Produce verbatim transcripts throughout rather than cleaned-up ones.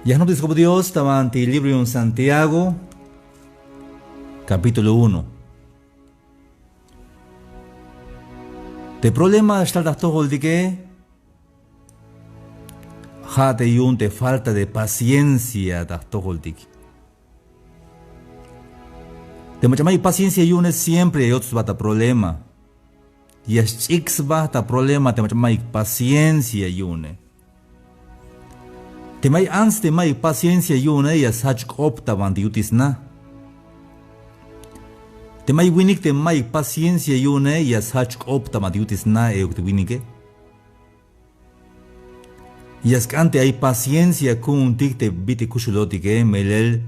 Ya jnoptik sjob Dios ta banti libro yu'un Santiago, capítulo uno. Te problema xtal ta jtojoltike, ja' te yu'un te falta de paciencia ta jtojoltik. Te mach'a mayuk paciencia yu'une siempre ya yots sba ta problema. Ya xch'ik sba ta problema te mach'a mayuk paciencia yu'une. Teme ay ants te mayuk paciencia yu'une ya sjajch k'op ta banti yutil sna. Teme ay winik te mayuk paciencia yu'une ya sjajch k'op ta banti yutil sna euk te winike. Ya sk'an te ay paciencia ku'untik te bit'il kuxulotike, melel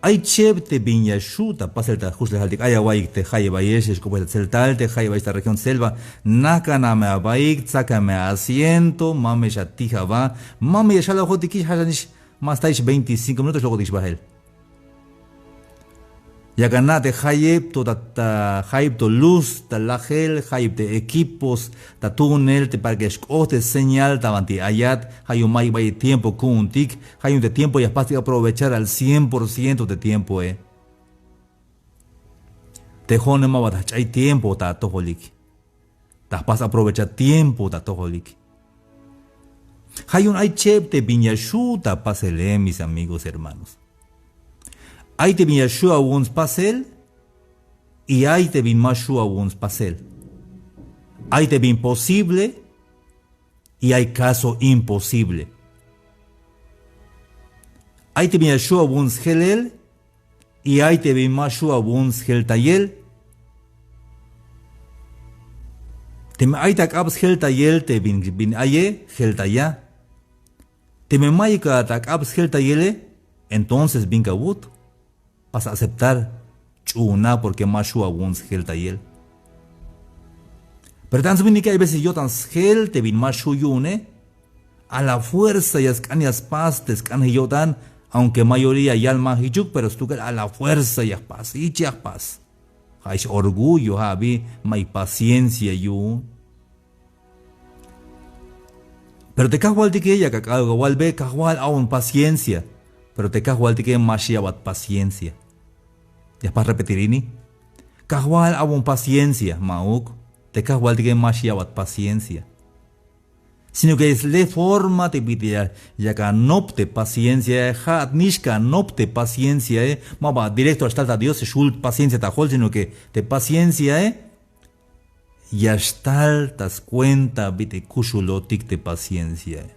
ay cheb te bin ya xju' ta pasel ta jkuxlejaltik. Ay awaiyik te jayeb ayex, ex k'opojel ta tseltal, te jayeb ayex ta región selva, najk'an me abaik, tsakan me asiento, ma me xatij aba, ma me ya xalojotikix, ja' xanix ma staix veinticinco minutos xlok'otikix bajel. Yak ana' te jayeb to ta, ta jayeb to luz ta lajel, jayeb te equipos ta túnel te para que xk'ot te señal ta banti ayat. Ja' yu'un mayuk bayel tiempo ku'untik, ja' yu'un te tiempo ya jpastik aprovechar al cien por ciento te tiempoe. Te jo'one ma ba ta jch'ay tiempo ta atojolik. Ta jpas aprovechar tiempo ta atojolik. Ja' yu'un ay cheb te bin ya xju' ta pasele, mis amigos, hermanos. Ay te bin ya xju' awu'un spasel y ay te bin ma xju' awu'un spasel. Ay te bin posible y ay caso imposible. Ay te bin ya xju' awu'un sjelel y ay te bin ma xju' awu'un sjeltayel. Teme ay ta k'ab sjeltayel te bin, bin aye, jeltaya. Teme mayuk a ta k'ab sjeltayele, entonces bin ka awut, pas aceptar, ch'uuna porque ma xju' awu'un sjeltayel. Pero te ants winike ay veces yo'tan sjel te bin ma xju' yu'une, a la fuerza ya sk'an ya spas te sk'anjel yo'tan, aunque mayoría yal ma jichuk, pero stukel a la fuerza ya jpas, jich ya jpas. Ja' ix orgullo, ja' abi mayuk paciencia yu'un. Pero te kajwaltike yak ak'al awalbe, kajwal, a'bon paciencia. Pero te kajwaltike ma xya'bat paciencia. Ya jpas repetir ini. Kajwal, a'bon paciencia, ma'uk. Te kajwaltike ma xya'bat paciencia. Sino que es le forma te bit'il ya, yak anop te pacienciae, ja'at nix ka anop te pacienciae, ma ba directo ya xtal ta Dios, xjul paciencia ta jol, sino que te pacienciae ya xtal ta scuenta bit'il kuxulotik te pacienciae.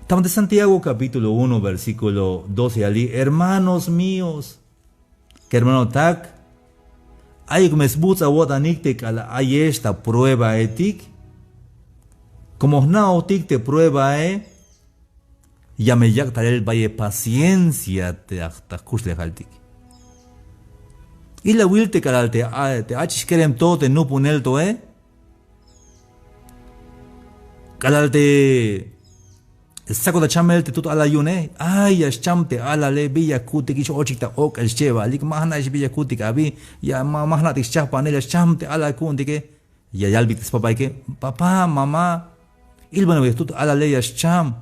Ta banti Santiago capítulo uno, versículo doce ya yal: Hermanos míos, kermanotak, ayuk me sbuts' awo'tanik te k'alal ayex ta pruebaetik. Como jna'ojtik te pruebae, ya me yak' talel bayel paciencia te aj, ta jkuxlejaltik. Ilawil te k'alal te a, te ach'ix kerem to te nupunel toe, k'alal te stsakot ta chamel te tut alal yu'une, ay, ya xcham te alale, bi ya ku'tikix, ochik ta ok'el xchebalik, ma jna'ix bi ya ku'tik abi, ya ma, ma jna'tik xchajpanel, ya xcham te alal ku'untike. Ya yalbeyik te spapaike: Papá, mamá, ilban awil te tut alale, ya xcham.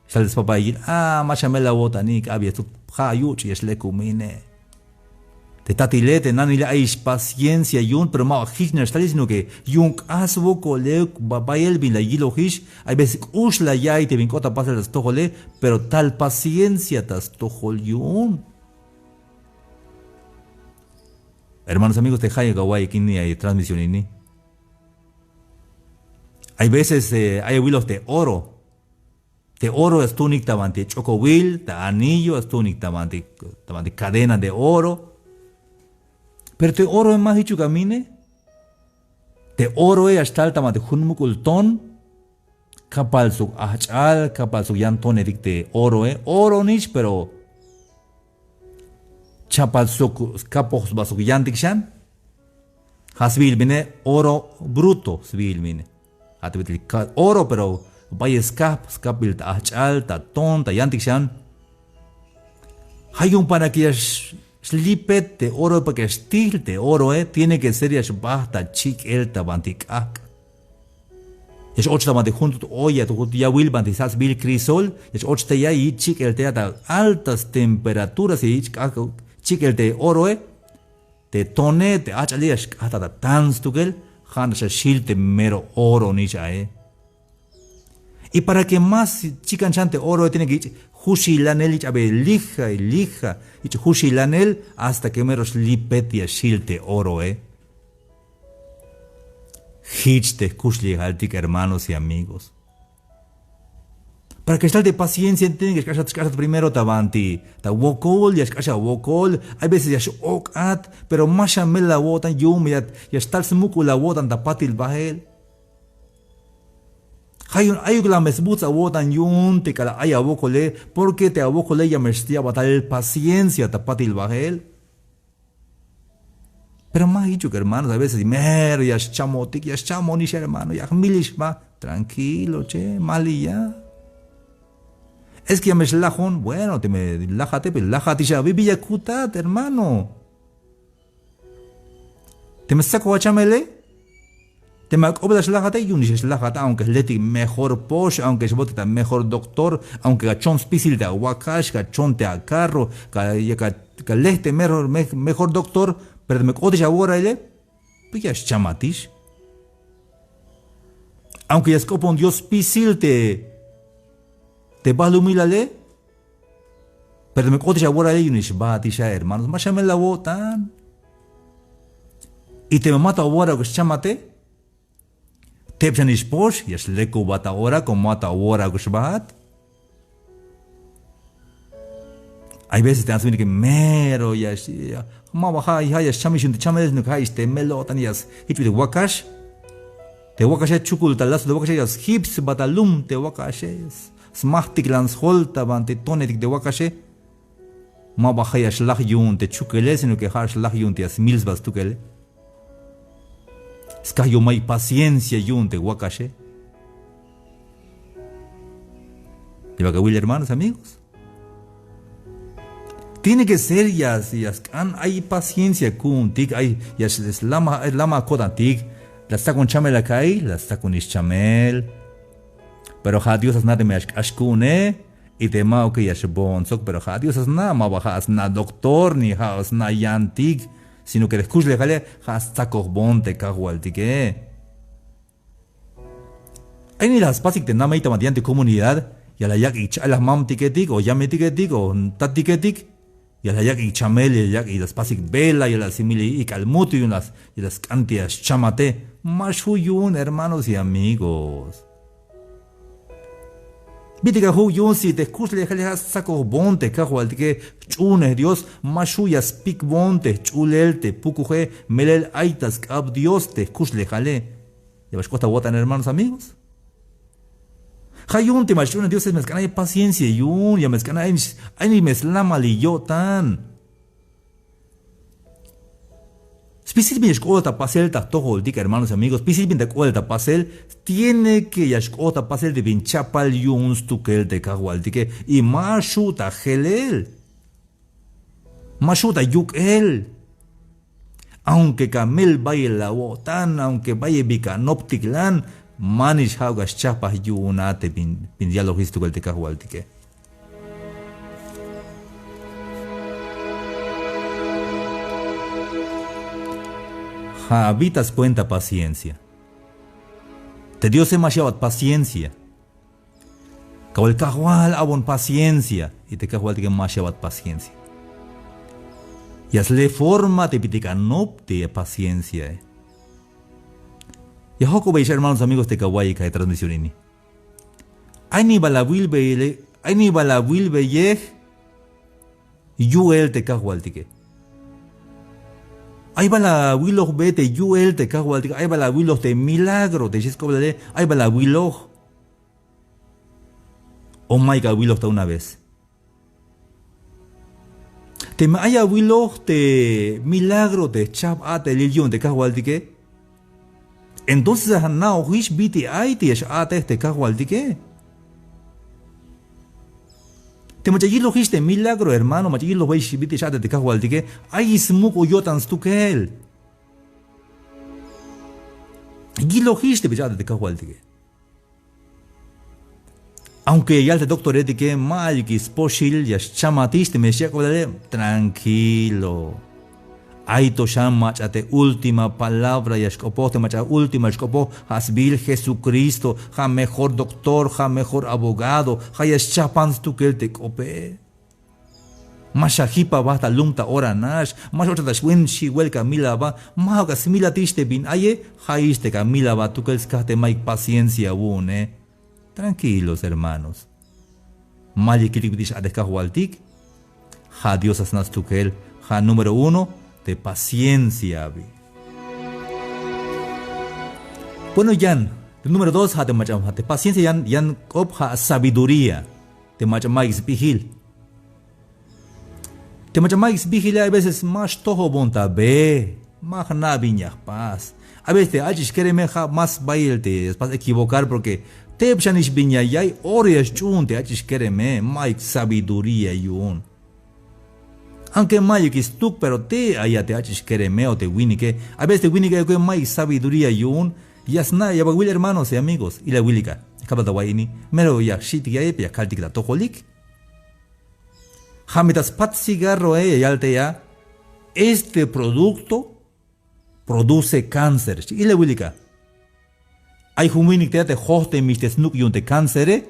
Xtal te spapaik: A, ma xamel awo'tanik, abi ya tut, ja' yuch' ya xlekumin e. Te tatile, te nanile ayix paciencia yu'un, pero ma ba jich nax talil, sino que yu'un k'ax swokol euk, ba, bayel bin la yilojix. Ay veces k'ux la ya'iy te bin k'ot ta pasel ta stojole, pero tal paciencia ta stojol yu'un. Hermanos, amigos, te jayeb awaiyik ini, ay transmisión ini. Ay veces, eh, ay awiloj te oro. Te oro ya stuunik ta banti ch'okowil, ta anillo, ya stuunik ta banti, ta banti cadena de oro. Pero te oroe ma jichuk amine. Te oroe ya xtal ta banti jun muk'ul ton. Kapal sok ajch'al, kapal sok yan tonetik te oroe. Oro nix, pero chapal sok skapoj sba sok yantik xan. Ja' sbiil bine, oro bruto sbiil bine. Ja' te bit'il oro, pero bayel skajp, skapbil ta ajch'al, ta ton, ta yantik xan. Ja' yu'un para que ya x-, xlipet te oro, para que ya xtijl te oroe, tiene que ser ya xbajt ta chik'el ta banti k'ajk'. Ya x-och ta banti jun tut olla, jun tut yawil banti sts'bil crisol, ya x-och te ya yich' chik'el te ya ta altas temperaturas, ya yich' k'aj chik'el te oroe, te tone, te ach'ale ya xk'ajta ta tan stukel, ja' nax ya xjil te mero oro nix ae. Y para que más chikan xan te oroe tiene que yich' juxilanel, yich' abe lija y lija, yich' juxilanel hasta que mero xlipet ya xjil te oroe. Jich te jkuxlejaltik hermanos y amigos. Para que xtal te paciencia tiene que xk'axat, xk'axat primero ta banti, ta wokol, ya xk'ax awokol. Hay veces ya x-ok'at, pero ma xamel awo'tan yu'un me ya, ya xtal smuk'ul awo'tan ta patil bael. Ja' yu'un ayuk la me sbujts' awo'tan yu'un te k'alal ay awokole, porque te awokole ya me xya'bat tal paciencia ta patil bael. Pero ma jichuk hermanos, a veces mero ya xchamotik, ya xchamon ix hermano, ya jmilix jba. Tranquilo che, maliya. Es que ya me xlajon, bueno, teme lajate, pero lajat ix abi, bi ya kutat hermano. Teme stsakoj achamele, teme ak'oblal xlajate, yu'un ix xlajat, aunque jletik mejor pox, aunque xbotik ta mejor doctor, aunque achon spisil te awakax, achon te acarro, ka, ya ka, ka lej te mejor, me, mejor doctor, pero teme k'otix aworaile, pues ya xchamatix. Aunque ya sk'opon Dios spisil te, te balumilale, pero teme k'otix aworaile yu'un ix baat ix a hermanos, ma xamel awo'tan. Y teme mato aworauk xchamate, teb xan ix pox, ya xlekubat ta ora, como mato aworauk xbaat. Hay veces te answin que mero ya, ya, ma ba ja', ja' ya xchamix yu'un te chamel, sino que ja' ix te mel-o'tan ya s-, jich bi te wakax. Te wakaxe chukul ta lazo te wakaxe ya sjipsbat ta lum te wakaxe. Smajtiklan sjol ta banti tonetik te wakaxe. Ma ba ja' ya xlaj yu'un te chukele, sino que ja' xlaj yu'un te ya smil sba stukele. Skaj yu'un ma ay paciencia yu'un te wakaxe. Te ba kawil hermanos, amigos. Tiene que ser ya, ya sk'an ay paciencia ku'untik, ay ya slama, ay lama ko'tantik. La stsakon chamel aka'i, la stsakon ix chamel. Pero ja' Dios a sna' teme ya xk'ax ku'une, y te ma'uke ya xboon sok, pero ja' Dios a sna', ma ba ja' a sna' doctor, ni ja' a sna' yantik, sino que te jkuxlejale ja' stsakojbon te kajwaltike. Ay ni la spasik te namey ta banti yan te comunidad, ya la yak'ik ch'alaj mamtiketik, o yametiketik, o tatiketik, ya la yak'ik chamel, ya la yak'ik, la spasik vela, ya la simil ik'al mut yu'un la, ya la sk'an te ya xchamate. Ma xju' yu'un, hermanos y amigos. Bit'il ka ju' yu'un si te jkuxlejale ja' stsakojbon te kajwaltike, jch'uunej Dios, ma xju' ya spikbon te jch'ulel te pukuje, melel ay ta sk'ab Dios te jkuxlejale. Ya bal xk'ot awo'tan, hermanos, amigos. Ja' yu'un te ma xch'uunej Dios, me sk'an ay paciencia yu'un, ya me sk'an ay, ay ni me slamalil yo'tan. Spisil bin ya xk'oblal ta pasel ta jtojoltik, hermanos y amigos, spisil bin ta k'oblal ta pasel, tiene que ya xk'ot ta pasel te bin chapal yu'un stukel te kajwaltike, y ma xju' ta jelel. Ma xju' ta yuk'el. Aunque ka mel bayel awo'tan, aunque bayel bi ka anoptiklan, manix ja'uk ya xchajpaj yu'un a te bin, bin yalojix stukel te kajwaltike. Ja' abi ta scuenta paciencia. Te Diose ma xya'bat paciencia. Kawal Kajwal, a'bon paciencia. Y te kajwaltike ma xya'bat paciencia. Ya sle forma te bit'il anop te pacienciae. Ya jojk'obeyex, hermanos, amigos, te kawa'iyik a transmisión ini. Ay ni bal awilbeyele, ay ni bal awilbeyej yu'el te kajwaltike. Ay bal awilojbe te yu'el te kajwaltike, ay bal awiloj te milagro te xi sk'oblale, ay bal awiloj. O mayuk awiloj ta una vez. Teme ay awiloj te milagro te jchajp a'telil yu'un te kajwaltike, entonces ana'ojix bit'il ay te ya x-a'tej te kajwaltike. Te mach'a yilojix te milagro, hermano, mach'a yilojbeyix bit'il x-a'tej te kajwaltike, ay smuk'ul yo'tan stukel. Yilojix te bin x-a'tej te kajwaltike. Aunque ya yal te doctoretike, ma'yukix spoxil, ya xchamatix teme xyak'oblale, tranquilo. Ay to xan mach'a te última palabra ya xk'opoj, te mach'a última xk'opoj, ja' sbiil Jesucristo, ja' mejor doctor, ja' mejor abogado, ja' ya xchapan stukel te k'ope. Ma xajip aba ta lum ta ora nax, ma x-ochat ta xbuen xiwel ka mil aba, ma'uk a smilatix te bin aye, ja'ix te ka mil aba tukel skaj te ma'yuk paciencia awu'une. Tranquilos, hermanos. Ma ya kiltik bit'il x-a'tej Kajwaltik. Ja' Dios a sna' stukel, ja' número uno te paciencia abi. Bueno, yan, te número dos, ja' te mach'a, ja' te paciencia yan, yan k'op ja' sabiduría, te mach'a ma'yuk sbiil. Te mach'a ma'yuk sbiile, a veces ma xtojobon ta be, ma jna' bin ya jpas. A veces te ach'ix kereme ja' más bayel te spas equivocar, porque teb xanix bin ya ya'iy, ora ya xch'uun te ach'ix kereme, ma'yuk sabiduría yu'un. Aunque ma'yukix stuk, pero te ay a te ach'ix kereme o te winike. A veces te winike ayuke ma'yuk sabiduría yu'un. Ya sna' ya awil, hermanos y amigos, ilawilika, ya kalbat awa'iy ini, mero ya jxi'tik ya'iy, ya kaltik ta atojolik. Ja' me ta spat cigarroe ya yal te ya, este producto produce cáncer, xchi. Ilawilika. Ay jun winik te ya te jojtemix te snuk' yu'un te cáncer,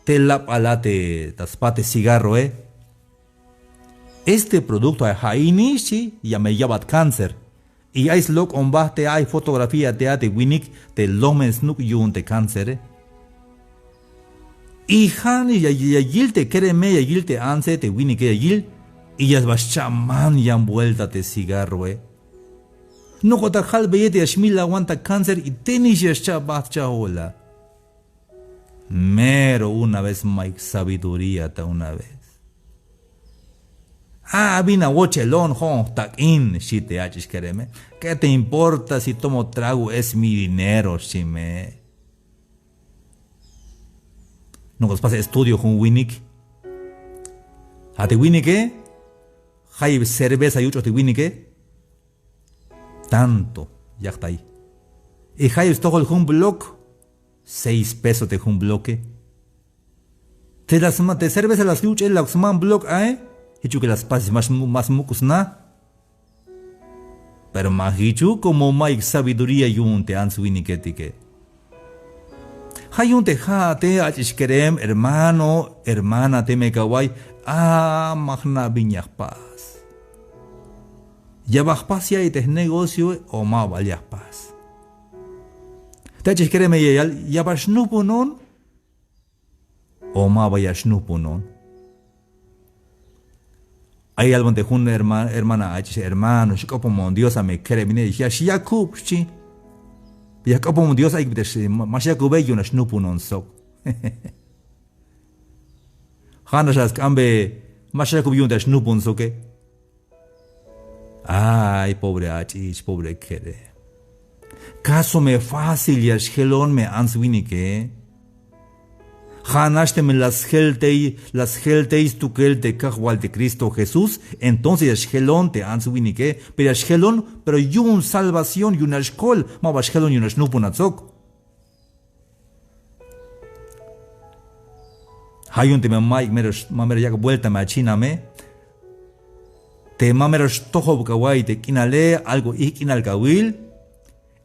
te labal a te ta spat te cigarroe. Este producto ja' ini, xchi, ya me ya'bat cáncer. Y ay slok'omba te ay fotografía te a te winik te lojmen snuk' yu'un te cáncer. Y ja'nix ya, ya yil te kereme, ya yil te antse, te winike ya yil, y ya sba xchaman yan vuelta te cigarroe. Nok'o ta jalbeyel te ya xmilawan ta cáncer y tenix ya xcha'bat jchajola. Mero una vez ma'yuk sabiduría ta una vez. A, bin awochelon, jo'on jtak'in, xchi te ach'ix kereme. ¿Qué te importa si tomo trago, es mi dinero? Xchi me. Nok'o spas estudio jun winik. A te winike, jayeb cerveza yuch'oj te winike. Tanto, yajtay. Y jayeb stojol jun bloc, seis pesos te jun bloque. Te la sma-, te cerveza la syuch'el la sman bloc ae, jichuk la spas más mu-, más muk' sna. Pero ma jichuk, como ma'yuk sabiduría yu'un te ants winiketike. Ja' yu'un te ja'ate ach'ix kerem, hermano, hermana, teme ka awa'iy, a, ma jna' bin ya jpas. Ya ba jpas ya'iy te jnegocioe o ma bal ya jpas. Te ach'ix kereme ya yal, ya ba xnupunon o ma ba ya xnupunon. Ay yalbon te jun herma-, hermana ach'ix, hermano, xk'opomon Dios a me kerem ine, ya xyakub, xchi. Ya jk'opomon Dios, ay te x-, ma, ma xyakube, yu'un a xnupunon sok. Ja'nax a sk'ambe, ma xyakub yu'un te a xnupun soke. Ay, pobre ach'ix, pobre kerem. Caso me fácil ya xjelon me ants winike. Ja'nax teme la sjel tey, la sjel tey stukel te Kajwal te Cristo Jesús, entonces ya xjelon te ants winike, pero ya xjelon, pero yu'un salvación, yu'un ya xkol, ma ba xjelon yu'un ya xnupunat sok. Ja' yu'un teme ma'yuk mero, ma mero yak' vuelta me achiname, te ma mero xtojob ka awa'iy te k'inale, algo ijk' k'inal ka awil.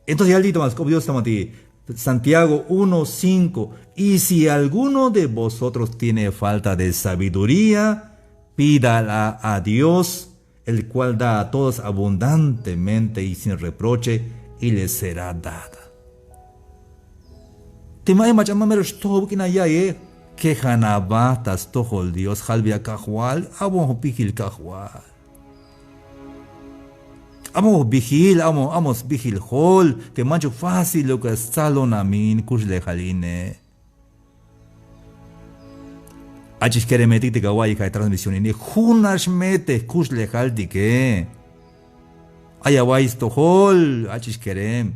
Entonces ya yal ti' ta ma sk'op Dios ta ma ti' Santiago uno cinco: "Y si alguno de vosotros tiene falta de sabiduría, pídala a Dios, el cual da a todos abundantemente y sin reproche, y le será dada". Teme ay mach'a ma mero xtojob k'inal ya'iye, kejan aba ta stojol Dios, jalbeya: Kajwal, a'bon jbijil, Kajwal. A'bon jbijil, a'bon, a'bon sbijil jol, te manchuk fácil lo que stsalon a mi in kuxlejal ine. Ach'ix keremetik te ka awa'iyik ja' transmisión ini, junax me te jkuxlejaltike. Ay awa'iy stojol, ach'ix kerem.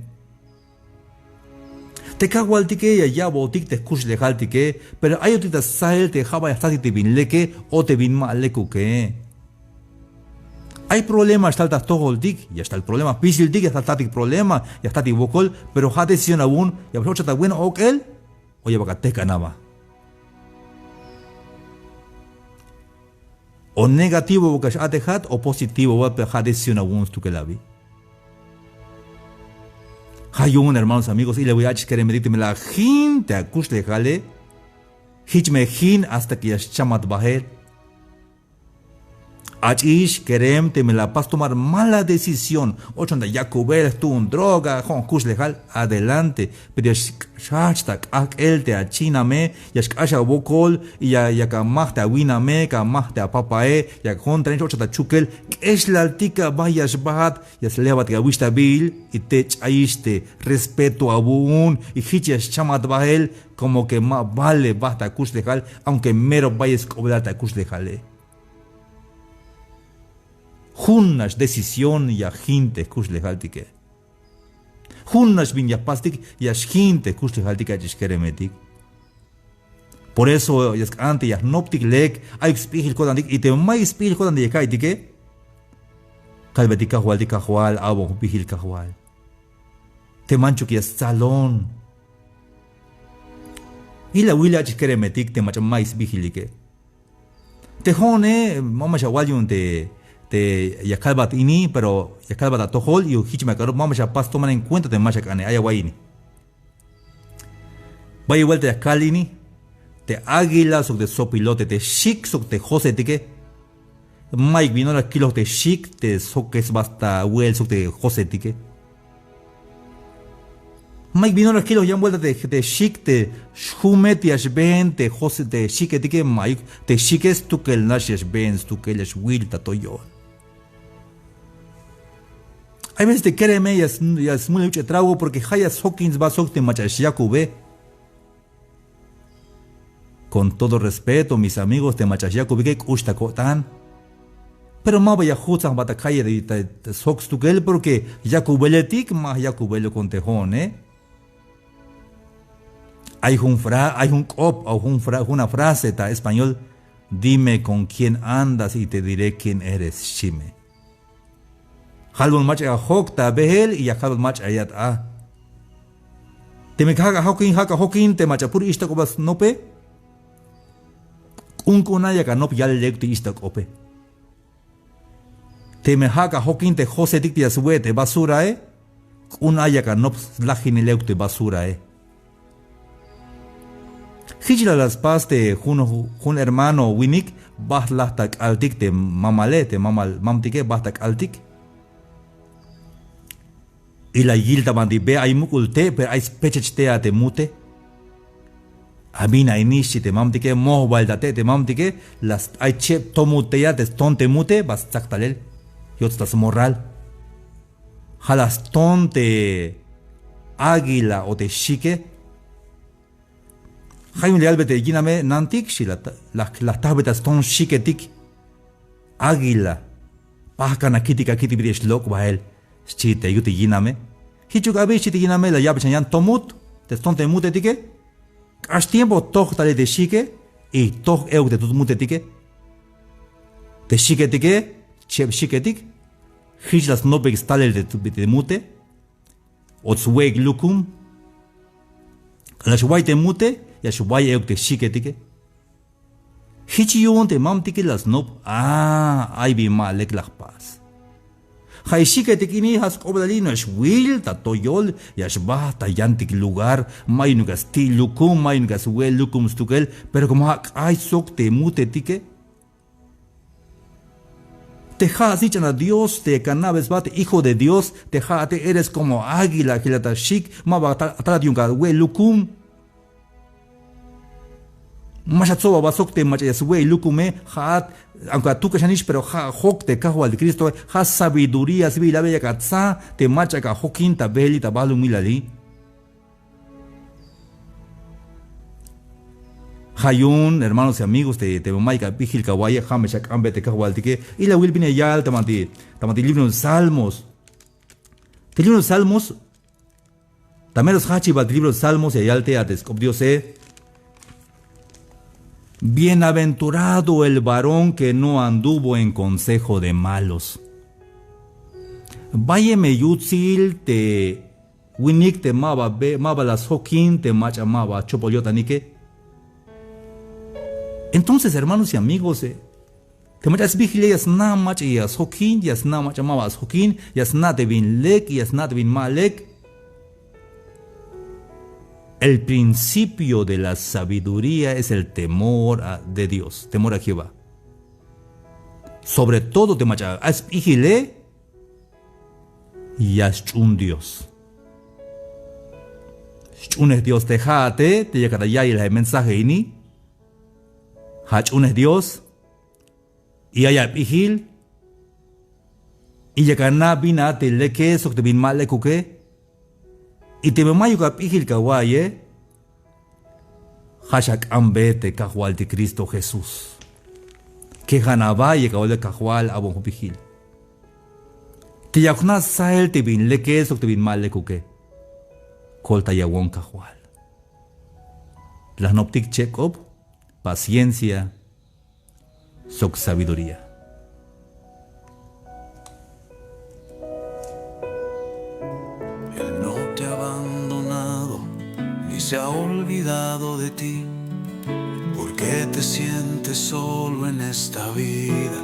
Te kajwaltike ya ya'botik te jkuxlejaltike, pero ayotik ta stsael te ja' ba ya jtatik te bin leke o te bin ma lekuke. Ay problema xtal ta jtojoltik, ya xtal problema, jpisiltik ya jtatik problema, ya jtatik wokol, pero ja' decisión awu'un, ya bal x-ochat ta buen ok'el o ya bal ka tejk'an aba. O negativo ba ka x-a'tejat o positivo ba, pero ja' decisión awu'un stukel abi. Ja' yu'un, hermanos, amigos, ilawil ach'ix keremetik teme la ajin te akuxlejale. Jich me jin hasta que ya xchamat bajel. Ach'ix kerem teme la apas tomar mala decisión, ochon ta yakubel, jtuun droga, jo'on jkuxlejal, adelante. Pero ya xjajch ta k'ajk'el te achiname, ya xk'ax awokol, y ya, yak amaj te awiname, ka amaj te apapae, yak jo'on ta nix ochon ta chukel, k'exlaltik aba ya xbajat, ya slebat awixtabil, y te ch'ayix te respeto awu'un, y jich ya xchamat bajel, como que ma vale bajt akuxlejal, aunque mero bayel sk'oblal te akuxlejale. Jun nax decisión ya jin te jkuxlejaltike. Jun nax bin ya jpastik, ya xjin te jkuxlejaltike, ach'ix keremetik. Por eso ya sk'an te ya jnoptik lek, ayuk sp'ijil ko'tantik, y te mayuk sp'ijil ko'tantik ya ka'iytike, kalbetik Kajwaltik: Kajwal, a'bon jp'ijil Kajwal. Te manchuk ya stsalon. Ilawil ach'ix keremetik te mach'a mayuk sp'ijilike. Te jo'one, ma, ma xawal yu'un te, te ya kalbat ini, pero ya kalbat atojol, y jich me ak'anop, ma, ma xapas tomar en cuenta te ma xak'ane, ay awa'iy ini. Bayel vuelta ya kal ini, te águila sok te sopilote, te xik sok te josetike. Mayuk bin ora kiloj te xik te sjoke sba ta we'el sok te josetike. Mayuk bin ora kiloj yan vuelta te, te xik te xjumet ya xbeen te jose, te xiketike, mayuk, te xike stukel nax ya xbeen stukel, ya xwil ta toyol. Hay veces te kereme ya s-, ya smule yuch'e trago porque ja' ya sjokin sba sok te mach'a xyakube. Con todo respeto, mis amigos, te mach'a xyakubike k'ux ta ko'tan. Pero maba ya jutsan jba ta calle ta, ta sjok stukel porque yakubeletik, ma yakubelukon te jo'one. Ay jun fra-, ay jun k'op, o jun fra-, juna frase ta español: "Dime con quién andas y te diré quién eres", xchi me. Jalbon mach'a ya jok ta beel y ya jalbon mach'a ya yat a. Teme ja' ka jokin, ja' ka jokin te mach'a puro ixtak'op la snope, k'unk'un a yak anop yalel euk te ixtak'ope. Teme ja' ka jokin te josetik te ya swe' te basurae, k'un a yak anop slajinel euk te basurae. Jich la la spas te jun, jun hermano winik, bajt laj ta k'altik te mamale, te mamal, mamtike, bajt ta k'altik. Y la yil ta banti be, ay muk'ul te', pero ay spechech te' a te mute. A bin a ini, xchi te mamtike, moj bael ta te' te mamtike, la s-, ay cheb to mut te' ya, te ston te mute, ba stsak talel. Yots ta smorral. Ja' la ston te águila o te xike. Ja' yu'un la yalbe te yiname: "Nantik", xchi, "la ta-, la, la jtajbe ta ston xiketik. Águila, pajkan akitik, akitik, bit'il ya xlok' bael", xchi te yut te yiname. Jichuk abi, xchi te yiname, la ya'be xan yan to mut te ston te mutetike. K'ax tiempo toj talel te xike, y toj euk te tut mutetike. Te xiketike, cheb xiketik, jich la snopik stalel te, te mute, o swe'ik lukum. La xway te mute, ya xway euk te xiketike. Jich yu'un te mamtike la snop, a, ay bin ma lek la jpas. Ja' ixiketik ini, ja' sk'oblali, no, ya xwil ta toyol, ya xbajt ta yantik lugar, mayunuk ya sti' lukum, mayunuk ya swe' lukum stukel, pero como ja' k'ay sok te mutetike. Te ja' snich'an a Dios, te ya kana'be sba te hijo de Dios, te ja'ate eres como águila, jilat a xik, maba ta-, atalat yu'un ka we' lukum. Ma xatsob aba sok te mach'a ya swe'il lukume, ja'at, aunque atuk'axanix, pero ja' jok te Kajwal te Cristoe, ja' sabiduría sbiil abi, yak atsa te mach'a ka jokin ta beeli, ta balumilali. Ja' yu'un, hermanos y amigos, te, te mayuk abijil ka wa'iye, ja' me xak'anbe te Kajwaltike. Ilawil bin ya yal ta banti, ta banti libro de Salmos. Te libro de Salmos, ta mero sjajchibal te libro de Salmos ya yal te a te sk'op Diose: Bienaventurado el varón que no anduvo en consejo de malos. Bayel me yutsil te winik te maba be, maba la sjokin te mach'a maba chopol yo'tanike. Entonces, hermanos y amigos, eh, Te mach'a sbijile ya sna' mach'a ya sjokin, ya sna' mach'a ma ba sjokin, ya sna' te bin lek, ya sna' te bin ma lek. El principio de la sabiduría es el temor a, de Dios, temor a Jehová. Sobre todo te mach'a ay sbijile, ya sch'uun Dios. Sch'uunej Dios te ja'ate, te yakat ta ya'iyel ja' mensaje ini. Ja' ch'uunej Dios. Y ay abijil. Y yak ana' bin a te leke sok te bin ma lekuke. Y teme mayuk abijil ka wa'iye, ja' xak'ambe te Kajwaltik Cristo Jesús. Kejan aba yak awal Kajwal, awon jbijil. Te yak jna' stsajel te bin leke sok te bin ma lekuke, koltayawon Kajwal. La jnoptik cheb k'op, paciencia sok sabiduría. Él no te ha abandonado ni se ha olvidado de ti. ¿Por qué te sientes solo en esta vida?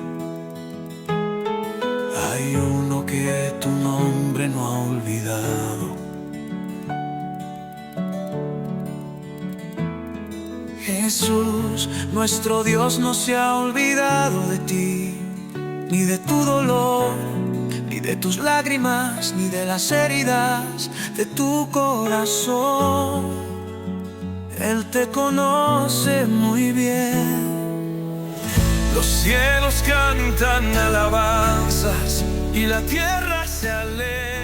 Hay uno que tu nombre no ha olvidado. Jesús, nuestro Dios no se ha olvidado de ti, ni de tu dolor, ni de tus lágrimas, ni de las heridas de tu corazón. Él te conoce muy bien. Los cielos cantan alabanzas y la tierra se alegra.